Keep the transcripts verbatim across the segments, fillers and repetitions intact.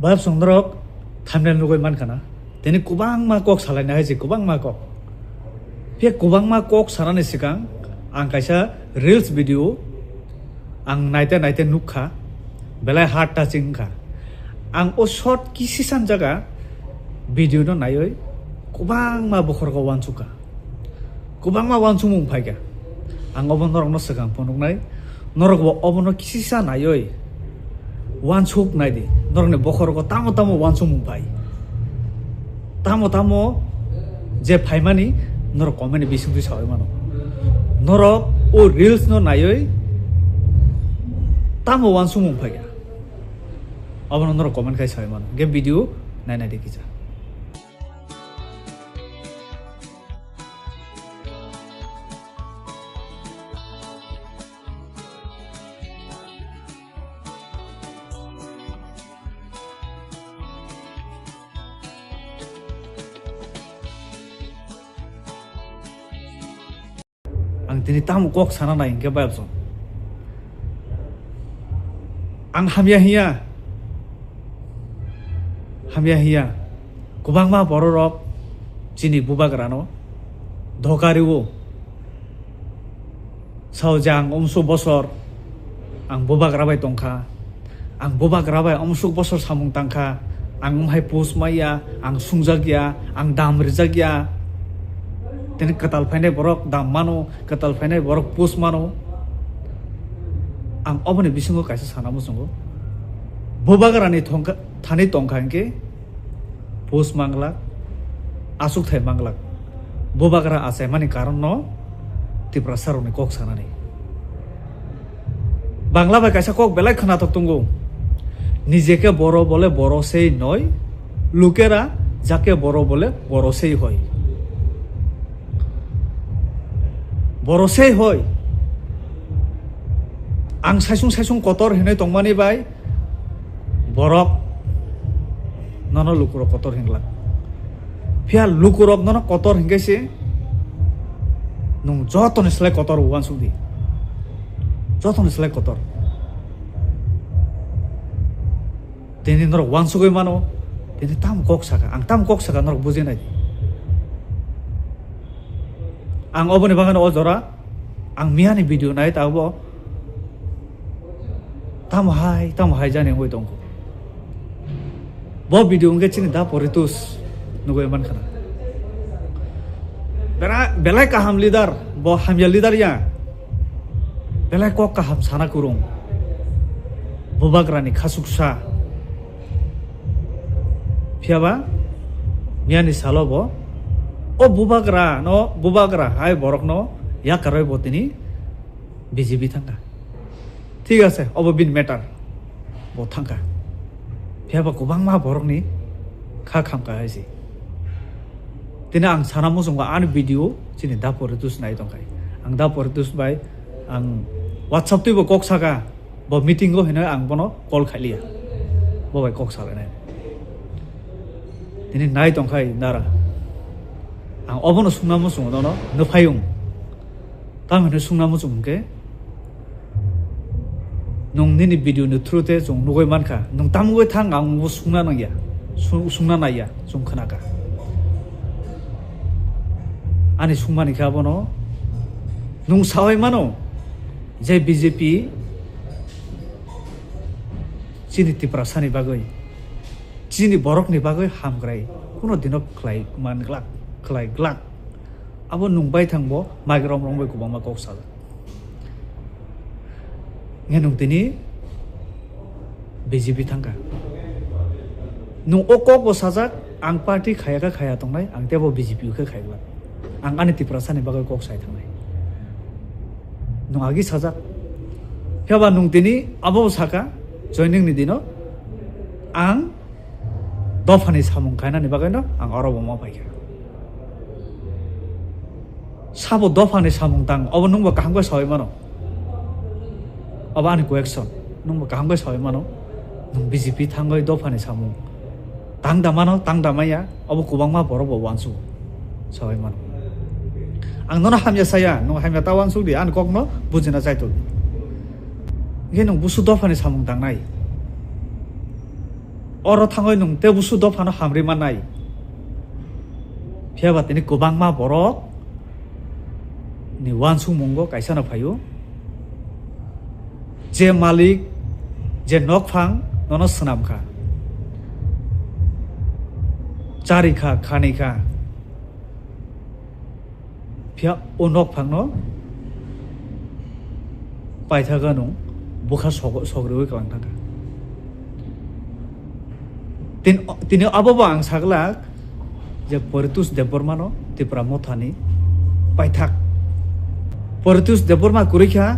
Bayapsong norok thumbnail nugwi mankha na? Tini kwbangma kok salaina hai se, kwbangma kok. Phiya kwbangma kok sanani swkang ang kaisa reels video ang naite naite nukha, belai heart touching wngkha. Ang o short kisisan jaga video no naiwi kwbangma bokhorok uansukha. Kwbangma uansukmung phaikha. Ang obo norokno swkang phunuknai. Norokbo obono kisisa naiwi uansuk naidi. Norokni bokhorogo tamo tamo uansukmung phai. Tamo tamo je phaimani norok comment ni bisingtwi saui mano. Norok o reels no naiwi tamo uansukmung phaikha. Obono norok comment khai saui mano. Ge video nai naidi kisa. Ang tini tamo kok sana nai hingke bayapsong. Ang hamya hiya. Hamya hiya. Kwbangma bororok chini bubagrano doka rio. Sao je ang umsuk bosor ang bubagra bai tongkha. Ang bubagra bai umsuk bosor samung tangkha. Ang umhai post maya, ang sungjak ya, ang dam rijak ya. Tini kwtal phainai borok dam mano, kwtal phainai borok post mano. Ang oboni bisingo kaisa sana muchungo. Bubagrani thongkha, thani tongkha hingke post manglak, aswk thai manglak. Bubagra achaimani karon no Tiprasa rokni kok sanani. Bangla bai kaisa kok belai khwnathok tongo. নিজেকে বড় বলে বড় সেই নয়, লোকেরা যাকে বড় বলে বড় সেই হয়। বড় সেই হয়। Ang saisung saisung kotor hinwi tongmani bai borok nono lukurok kotor hinglak. Phiya lukurok nono kotor hingke se nwng jotoni slai kotor uansuk di. Jotoni slai kotor. Tini norok uansugwi mano, tini tam kok saka, ang tam kok saka norok bujinai di. Ang oboni bagano o jora, ang miyani video nai ta obo, tamo hai, tamo hai jani wngwi tongkho. Bo video wngkhe chini da Poritus nugwi mankha na. Bera-, belai kaham leader, bo hamya leader ya. Belai kok kaham sana kwrwng. Bubagrani khasuksa. Phiyaba miyani salo bo o bubagra no, bubagra hai borok no yakarwi bo tini B J P thangkha. Thik ase, obo bini matter. Bo thangkha. Phiyaba kwbangma borokni kha khamkha hai se. Tini ang sana muchungo ani video chini da Poritus nai tongkhai. Ang da Poritus bai ang WhatsApp twibo kok saka, bo meeting o hinwi ang bono call khailiya. Bo bai kok salainai. Tini nai tongkhai nara. Ang obono sungna muchungo nono, nuphayung. Tamo hinwi sungna muchung hwnkhe, nwng nini video ni through te chwng nugwi mankha, nwng tamo wngwi thang ang bo sungna nangya, su-, sungna naiya, chwng khnakha. Ani sungmani khe abono nwng saui mano je B J P chini Tiprasani bagwi, chini borokni bagwi hamkrai kuno dino khlai man glak, khlai glak. Abo nwng bai thang bo mike rom rom bai kwbangma kok sajak. Nge nwng tini B J P thangkha. Nwng o kok bo sajak, ang party khaya kha khaya tongnai, ang tebo B J P khe khaiglak. Ang ani Tiprasani bagwi kok sai thangnai. Nwng agi sajak. Phiya ba nwng tini abo saka, joining ni dino ang dophani samung khainani bagwino ang oro bo ma phaikha. Sabo dophani samung tang, obo nwngbo kaham khe saui mano. Obo ani question, nwngbo kaham khe saui mano. Nwng B J P thangwi dophani samung tang da mano, tang da maya, obo kwbangma borok bo uansuk saui mano. Ang nono hamya saya, nwng hamya ta uansuk di, ani kokno bujina chaitok di. Hingke nwng busu dophani samung tangnai. Oro thangwi nwng tei busu dophano hamri mannai. Phiya ba tini kwbangma borok ni uansukmungo kaisa no phaio, je malik, je nokphang nono swnam kha, chari kha, khani kha. Phiya o nokphangno paithak anw bwkha sog-, sogriui kwlang thangkha. Tin-, tini abobo ang saglak je Poritus Debbarmano Tipra Mothani paithak. Poritus Debbarma kwrwi kha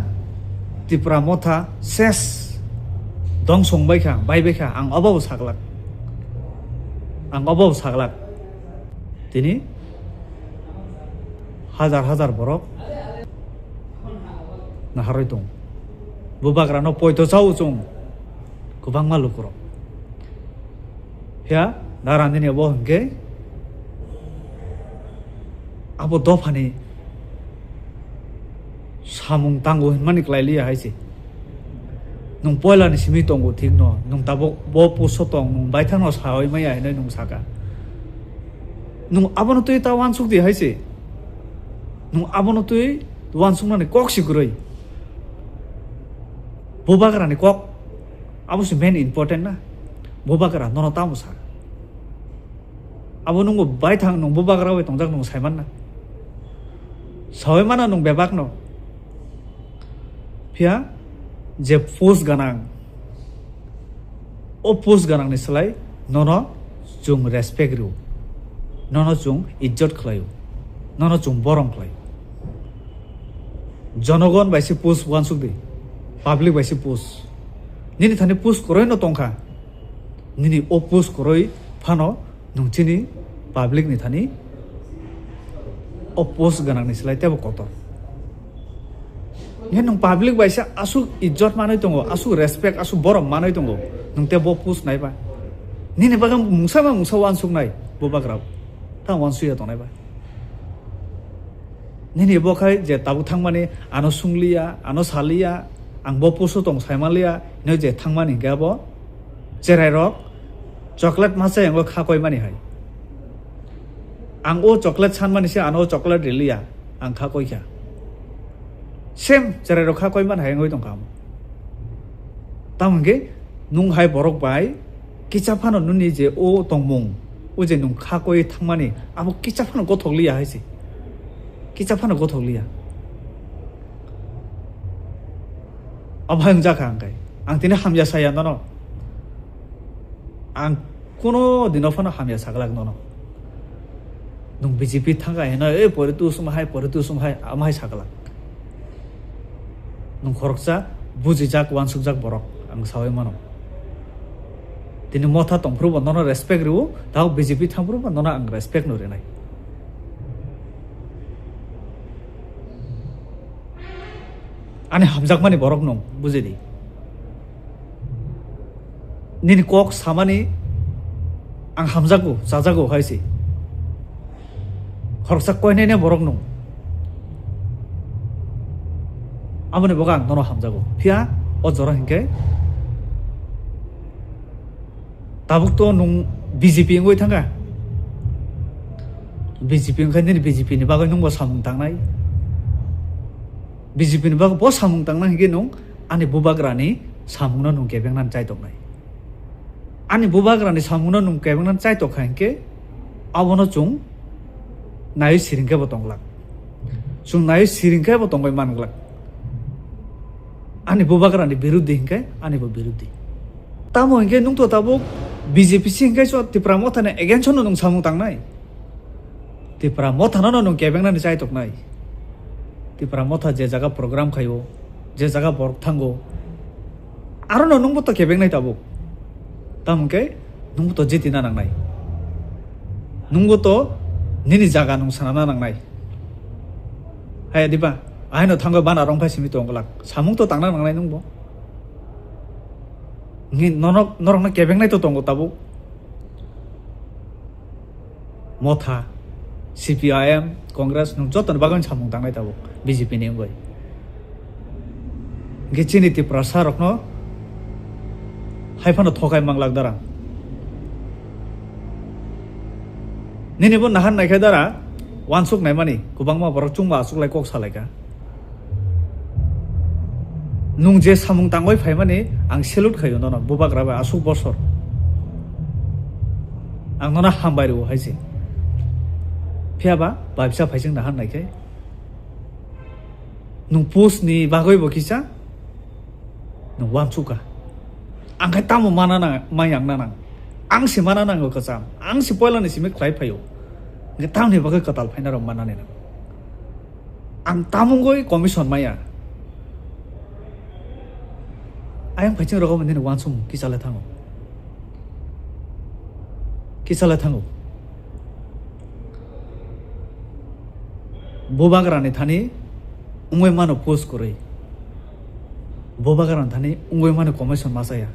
Tipra Motha ses dong songbai kha, baibai kha, ang obobo saglak. Ang obobo saglak. Tini hajar hajar borok naharwi tong. Bubagrano poito chao chwng kwbangma lukurok. Phiya narandini abo hwnkhe abo dophani samung tango hinmani kwlai liya hai se. Nwng poila ni simi tongo thik no, nwng tabuk bo post o tong, nwng baithang no sawi maya hinwi nwng saka. Nwng abono twi ta uansuk di hai se. Nwng abono twi uansuknani kok si kwrwi. Bubagra ni kok abo se main important na. Bubagra nono tamo sa. Abo nungbo baithang nung bubagra bai tongjak nung saimanna. Sawi mana nung bebakno. Phiya je post ganang, o post ganangni slai nono chwng respect rw, nono chwng ijjot khlaio, nono chwng borom khlaio. Jonogon bai se post uansuk di, public bai se post. Nini thani post kwrwi no tongkha, nini o post kwrwi phano nwng chini public ni thani o post ganang ni slai tebo kotor. Nge nwng public bai se aswk ijjot manwi tongo, aswk respect, aswk borom manwi tongo, nwng tebo post nai ba? Nini bagwi mungsa ba mungsa uansuk nai bubagra, ta uansuk ya tongnai ba? Nini bo khai je tabuk thangmani ano sungliya, ano saliya, ang bo pusu tong saimanliya, hino je thangmani hingke abo cherai rok chocolate masa yango kha koi mani hai. Ang o chocolate sanmani se ano chocolate riliya, ang kha koi kha. Same cherai rok kha koi mani hai wngoi tong kha amo. Tamo hingke nwng hai borok bai kisa phano nini je o tongmung, o je nwng kha koi thangmani, abo kisa phano gothok liya hai se. Kisa phano gothok liya. Abo hai wngjakha ang kai. Ang tini hamya saya nono. Ang kuno dino phano hamya saglak nono. Nwng B J P thangkha hino, "E, pore tu sum hai, pore tu sum hai," amo hai saglak. Nwng khoroksa bujijak, uansukjak borok, ang sawi mano. Tini motha tongphuru bo nono respect rwo, tao B J P thangphuru bo nono ang respect no rinai. Ani hamjakmani borok nwng, bujidi. Nini kok samani ang hamjago, chajago hai se. Khoroksa koinene borok nwng. Aboni bagwi ang nono hamjago. Phiya o jora hinkhe tabuk to nwng B J P wngwi thangkha. B J P wngkha nini B J P ni bagwi nwngbo samung tangnai. B J P ni bagwi bo samung tangnai hinkhe nwng ani bubagrani samungno nwng kebengna chai tongnai. Ani bubagrani samungno nwng kebengna chai tokha hinkhe abono chwng naiwi siring khe bo tongglak. Chwng naiwi siring khe bo tongwi manglak. Ani bubagrani biruddhi hinkhe ani bo biruddhi. Tamo hinkhe nwng to tabuk B J P si hinkhe so Tipra Mothani against no nwng samung tangnai. Tipra Mothano no nwng kebengnani chai toknai. Tipra Motha je jaga program khaio, je jaga borok thango, arono nwngbo to kebengnai tabuk. Tamo hwnkhe nwngbo to jitina nangnai. Nwngbo to nini jaga nwng sanana nangnai. Hai diba? Aino thango bana rong phai simi tongglak. Samung to tangna nangnai nwngbo. Ngi norok, norokno kebengnai to tongo tabuk. Motha, C P I M, Congress, nwng jotoni bagwi samung tangnai tabuk B J P ni wngwi. Hwnkhe chini Tiprasa rokno hai phano thokai manglak darang. Nini bo nahan naikhe dara, wansuk naimani, kwbangma borok chwngba achuklai kok salaikha. Nwng je samung tangwi phaimani, ang salute khaio nono, bubagra bai aswk bosor. Ang nono hambai rwo hai se. Phiya ba, bai bwsa phaising nahan naikhe. Nwng post ni bagwi bo kisa, nwng wansukha. Ang khai tamo mana nang, ma yang na nang. Ang se mana nango kwcham. Ang se poila ni simi khlai phaio. Hwnkhe tamni bagwi kwtal phaina rok mana ni nang. Ang tamo wngwi commission maya. Ayang phaiching rogo nini wansuk kisa le thango. Kisa le thango. Bubagra ni thani wngwi mano post kwrwi. Bubagra ni thani wngwi mano commission masa ya.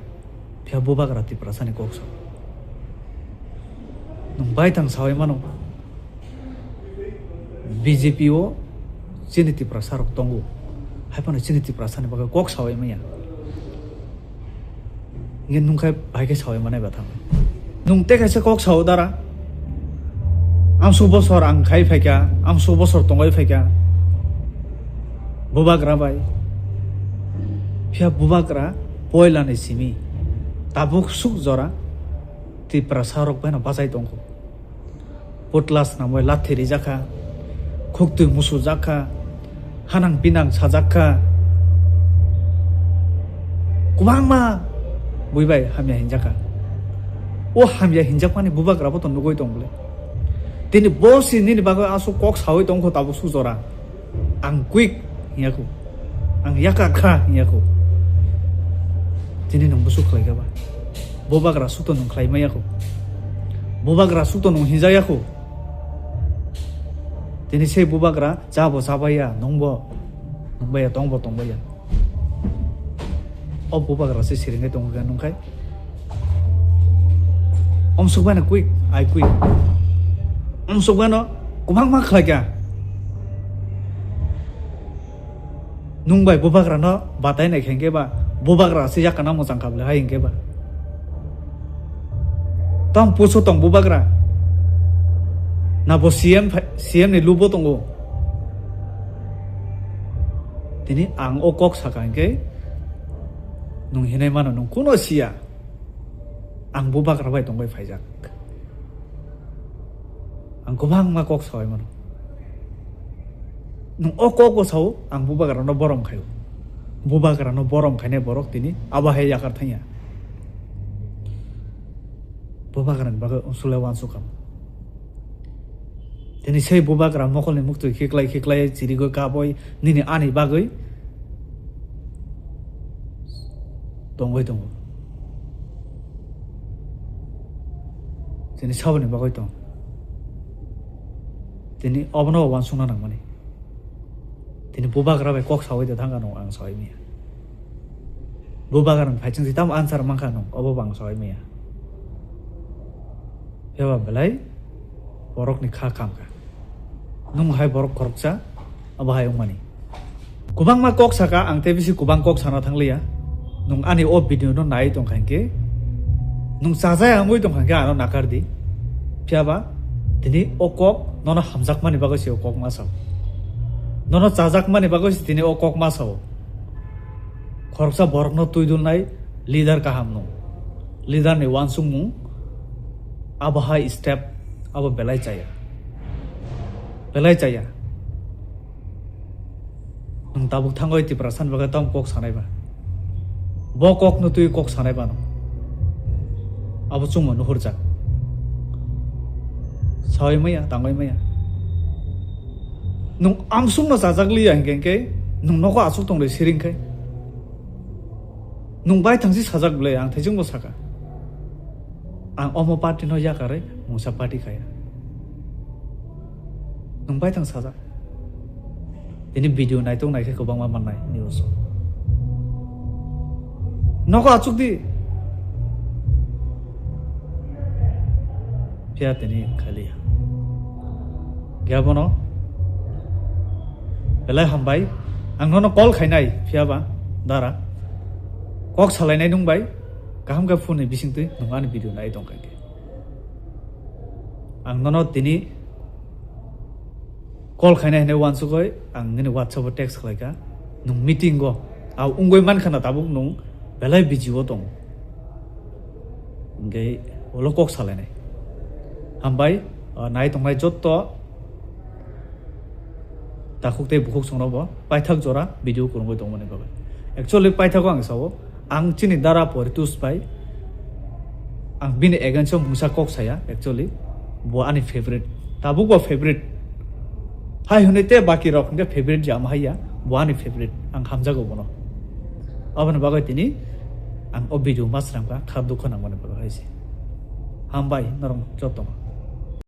Phiya bubagra Tiprasa ni kok sao. Nwng baithang sawi mano. B J P o chini Tiprasa rok tongo. Hai phano chini Tiprasa ni bagwi kok sawi manya. Nge nung khai bai khe sawi manai ba thang. Nung te kaisa kok sao dara. Amsuk bosor ang khai phaikha, amsuk bosor tongwi phaikha. Bubagra bai. Phiya bubagra poila ni simi. Tabuk suk jora Tiprasa rok bai no bachai tongkho. Putla swnamwi lathi rijakha, khuktwi musujakha, hanang pinang sajakha. Kwbangma bui bai hamya hinjakha. O hamya hinjakmani bubagra bo to nugwi tong bwle. Tini bo si nini bagwi aswk kok sawi tongkho tabuk suk jora. Ang quick hingya kho. Ang yaka kha hingya kho. Tini nwng bwswk khlai kha ba? Bubagra sukto nwng khlai maya kho. Bubagra sukto nwng hinja ya kho. Tini sei bubagra cha bo cha bai ya, nwng bo nwng bai ya, tong bo tong bai ya. O bubagra se siringwi tongo khe nwng khai. Omsukmano quick, I quick. Omsukmano kwbangma khlai kha. Nwng bai bubagrano batai nai khe hwnkhe ba, bubagra se yakana mwchang kha bwle hai hwnkhe ba. Tong puso tong bubagra. Na bo C M phai-, C M ni lubo tongo. Tini ang o kok saka hwnkhe nwng hinai mano nwng kuno siya. Ang bubagra bai tongbai phaijak. Ang kwbangma kok sawi mano. Nwng o kok bo sao, ang bubagrano borom khaio. Bubagrano borom khainai borok tini abo hai yakar thangya. Bubagrani bagwi unsukle uansukha. Tini sei bubagra mokolni muktwi khiklai khiklai chirigwi kabwi nini ani bagwi tongwi tongo. Tini saboni bagwi tong. Tini obono uansukna nangmani. Tini bubagra bai kok sawi de thangkha nung ang sawi maya. Bubagra ni phaising si tamo answer mankha nung obo bo ang sawi maya. Phiya ba belai borok ni kha kam kha. Nung hai borok khoroksa abo hai wngmani. Kwbangma kok saka ang tei bisi kwbang kok sana thangliya. Nung ani o video no nai tongkha hinkhe, nung chajaya wngwi tongkha hinkhe ano nakar di. Phiya ba tini o kok nono hamjakmani bagwi se o kok ma sao. Nono chajakmani bagwi se tini o kok ma sao. Khoroksa borokno twi dulnai leader kaham no. Leader ni uansukmung abo hai step abo belai chaya. Belai chaya. Nwng tabuk thangwi Tiprasa ni bagwi tamo kok sanai ba? Bo kok no twi kok sanai ba no. Abo chwngno nuhurjak. Sawi maya, tangwi maya. Nwng amsukno chajak liya hinkhe, hinkhe nwng nogo aswk tongwi siring khai. Nwng bai thangsi sajak bwle, ang thaichung bo saka. Ang omo party no yakarwi mungsa party khaya. Nwng bai thang sajak. Tini video naitok naikhe kwbangma mannai news o. Nogo achuk di. Phiya tini khaliya. Khe abono belai hambai. Ang nono call khainai phiya ba dara. Kok salainai nung bai. Kaham khe phone ni bisingtwi nung ani video nai tongkha khe. Ang nono tini call khaina hinwi uansukwi ang nini WhatsApp-o text khlaikha, nwng meeting-o. Au wngwi mankha na tabuk nwng belai busy-o tongo. Hwnkhe ulo kok salainai. Hambai, o, nai tongnai jotto takhuk tei bukhuk chwngno bo paithak jora video kwrwngwi tongmani bagwi. Actually, paithago ang sao, ang chini dara Poritus bai, ang bini against-o mungsa kok saya, actually, bo ani favorite. Tabuk bo favorite. Hai hwnwi te baki rok hwnkhe favorite jama haiya, bo ani favorite. Ang hamjago bono. Aboni bagwi tini ang o video ma swnamkha, kha dukha nangmani bagwi hai se. Hambai norok jotono.